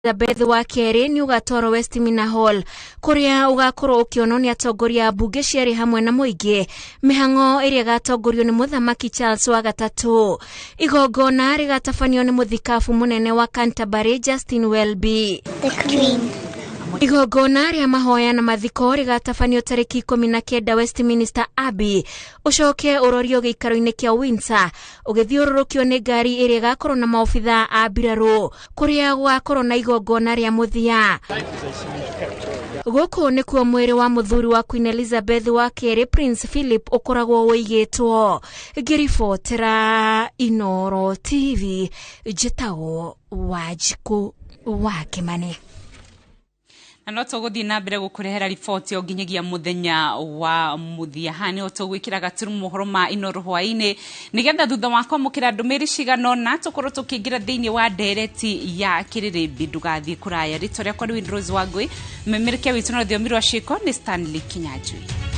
Elizabeth wa kerĩ nĩ ũgatwarwo Westminster Hall kũrĩa ũgakorwo ũkĩonwo nĩ atongoria a mbunge cierĩ hamwe na mũingĩ, mĩhang'o ĩrĩa ĩgatongorio nĩ Mũthamaki Charles wa gatatũ. Igongona rĩgatabanio nĩ mũthikabu mũnene wa Canterbury Justin Welby. The Queen. Igongona rĩa mahoya na mathiko rĩgatabanio tarĩki 19 Westminster Abbey, ũcoke ũrorio gĩikaro-inĩ kĩa Windsor ũgĩthiũrũrũkio nĩ ngari ĩrĩa ĩgakorwo na maobitha a mbirarũ kũrĩa gũgakorwo na igongona rĩa mũthia. Gũkũ nĩkuo mwĩrĩ wa mũthuri wa Queen Elizabeth wa kerĩ Prince Philip ũkoragwo ũigĩtwo. Ngĩribotera Inoro TV, njĩtagwo Wanjikũ wa Kĩmani. Na no tũgũthiĩ na mbere gũkũrehera riboti o nginyagia mũthenya wa mũthia. Haha nĩho tũgwĩkĩra gaturumo mohoro ma Inoro hwaĩ-inĩ, nĩgetha thutha wa kwamũkĩra ndũmĩrĩri cigana ũna tũkorwo tũkĩingĩra thĩinĩ wa ndereti ya kĩrĩrĩmbi. Ndũgathiĩ kũraya. Rĩtwa rĩakwa nĩ Windrose Wangui, memerekia witũ na rũthiomi rwa ciĩko nĩ Stanley Kinyanjui.